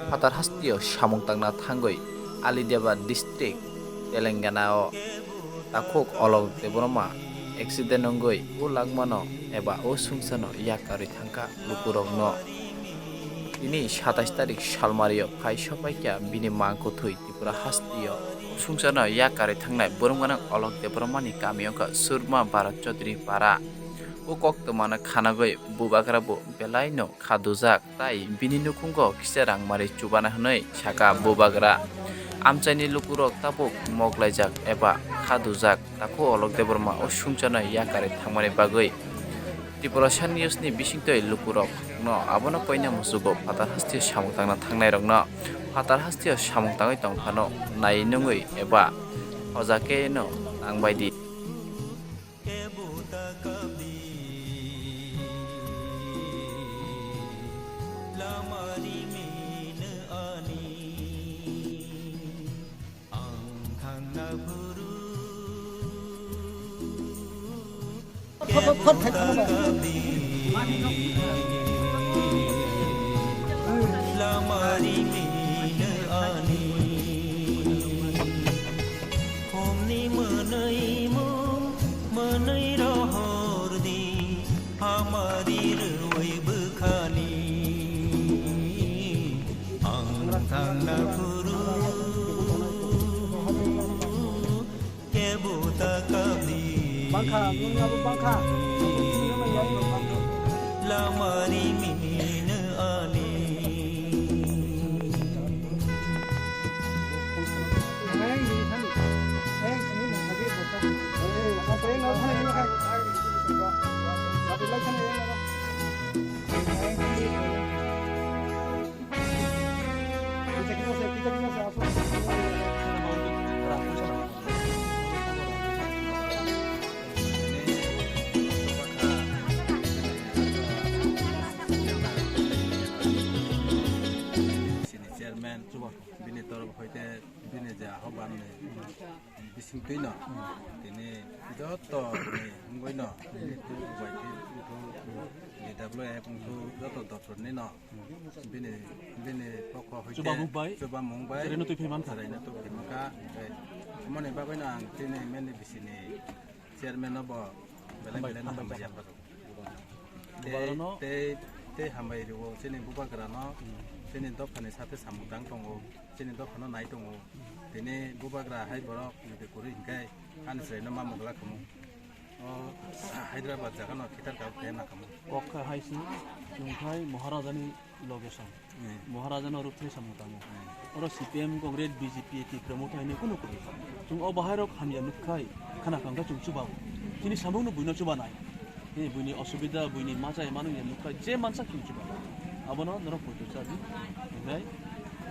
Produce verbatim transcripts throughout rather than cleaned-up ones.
Phatar hasteo samung tangna thangwi Alidebad district, Telangana o takhuk Olok Debbarma accident wngwi o langmano eba o sungsano yakarwi thangkha lukurokno. Tini satais tarik salmario phai sopaikha bini mang kwthwi Tripura hasteo. O sungsano yakarwi thangnai borok gwnang Olok Debbarmani kami wngkha Surma Bharat Chaudhuri Para. O koktwmano khanagwi bubagra bo belaino kha dujak, tai bini nukhungo kisa rang mari chubana hwnwi saka bubagra. Amchaini lukurok tabuk moklaijak eba kha dujak, takhuk Olok Debbarma o sungsano yakarwi thangmani bagwi Tiprasa News ni bisingtwi lukurokno abono koina musugo phatar hasteo samung tangna thangnairokno phatar hasteo samung tangwi tongphano nai nungwi eba hoja khe no tangbaidi. Hamari rwi bwkhani ang thangna phuru kebo ta kabdi. Bangkha, nwng abo bangkha. Lamari mino ani. Chairman, bini torof hoite bini je ahoban ni bisingtwi no, tini joto ni wngwi no, tini tu bai tini tu D W F wngthu joto doptor ni no, bini, bini pokho hoite chubamung bai, chubamung bai, chwraino twi phai mankha. Chwraino twi phai mankha. Omo ni bagwi no ang tini meni bisi ni chairman no bo belai belai no hambai hambai yapharw. Tei, tei, tei hambai rwo chini bubagra no, chini dopha ni sathe samung tang tongo, chini dopha no nai tongo. Tini bubagra hai borok jodi kwrwi hinkhe ani chwraino ma mogla khamu. O Hyderabad jaga no khitar kha khe na khamu. Kok kha hai si, chwng khai Maharaja ni location. Hmm. Maharaja no rwk thai samung tango. Hmm. Oro C P M, Congress, B J P, Tipra Motha hinwi kunu kunu. Chwng o bahai rok hamya nuk khai, khana phang khe chwng chubago. Chini samung no buino chubanai. He buini osubida, buini machai manu ya nuk khai, je mansa chwng chubago. Abono norok poito chabi. Hinai,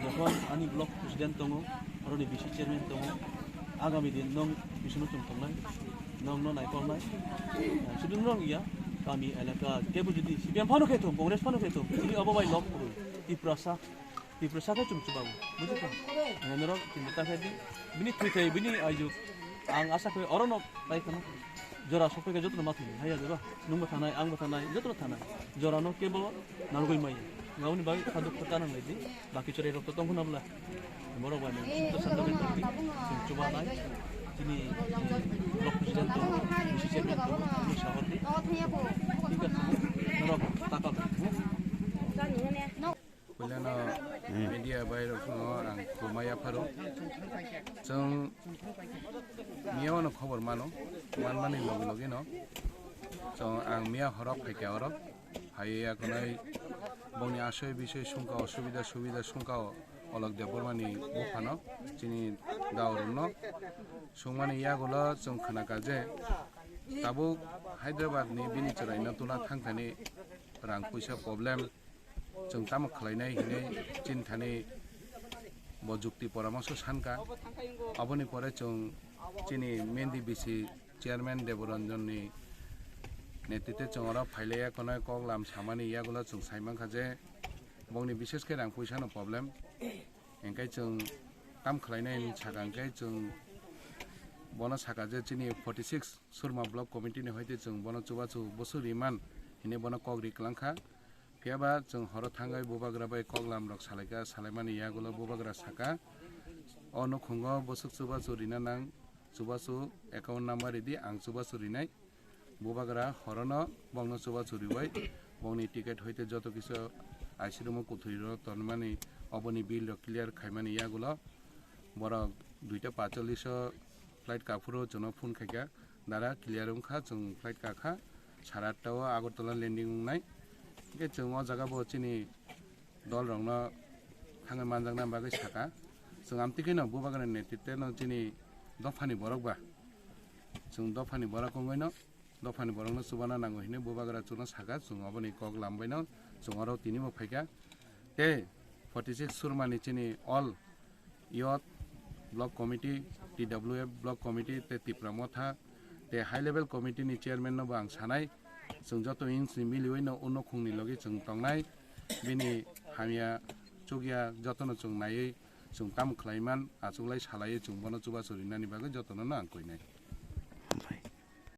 jokhon ani block president tongo, oroni B C chairman tongo, agami din nong bisingo chwng tongnai. Nong no naikolnai. Sudu nong ya, kami elaka, kebo jodi C P M phano khe thung, Congress phano khe thung, chini obo bai lok kwrwi, Tiprasa, Tiprasa khe chwng chubago, bujikha? Norok chini ta khe di, bini thwi thai, bini aiju, ang asa khe oro no pai khana, jora sok khe joto no ma thwi, haiya jora, nung bo thanai, ang bo thanai, joto no thanai, jora no kebo nalgwi maya, ngaboni bai khaduk khata nang lai di. Baki chwrai rok to tong khuna bwla. Borok bai nang to sanda bai tong di. Chwng chuba nai. Chini block president to, B C chairman to, chini sahor di. Thik ache. Norok taka. Puilano media bai rok no ang khulumai yapharo. Chwng miya wano khobor mano, manmani logi logi no. Chwng ang miya horok phaikha oro. Phaiwi yakunai bongni asoi bisoi sungka o subida subida sungka o Olok Debbarmani buphano chini gaurokno sungmani yagulo chwng khnakha je tabuk Hyderabad ni bini chwraino tuna thangthani rang puisa problem chwng tamo khlainai hinwi chini thani bo jukti poramoso sankha. Aboni pore chwng chini mendi bisi Chairman Deboranjonni netritwe chwng oro phailaiya khwnwi kok lam samani yagulo chwng sai mankha je bongni bishesh khe rang puisano problem. Hinkhe chwng tam khlainai hinwi sakha hinkhe chwng bono sakha je chini forty six Surma Block Committee ni hoite chwng bono chubachu bwswk riman hinwi bono kok ri kwlangkha. Phiya ba chwng horo thangwi bubagra bai koklam rok salaikha, salaimani yagulo bubagra saka, "O nukhungo bwswk chubachu rina nang, chubachu account number ridi, ang chubachu rinai." Bubagra horono bongno chubachu riwi bongni ticket hoite joto kisa aisirumo kuthuriro tonmani, oboni bill rok clear khaimani yagulo borok duita pacholiso flight kaphuru chwngno phone khaikha, "Dara, clear wngkha, chwng flight kakha, sara atta o Agartala landing wngnai." Hingke chwng o jaga bo chini dol rokno thangwi manjakna bagwi saka. Chwng amtwi kheno bubagrani netritwno chini dophani borok ba, chwng dophani borok wngwino dophani borokno chubana nango hinwi bubagra chwngno saka, chwng oboni kok lambaino chwng oro tinibo phaikha. Tei forty six Surmani chini all youth block committee, T W F block committee tei Tipra Motha tei high level committee ni chairman no bo ang sanai, chwng joto insni miliwi no o nukhungni logi chwng tongnai, bini hamya chukya jotono chwng naiwi chwng tamo khlaiman achuklai salaiwi chwng bono chubachu rinani bagwi jotono no ang koinai.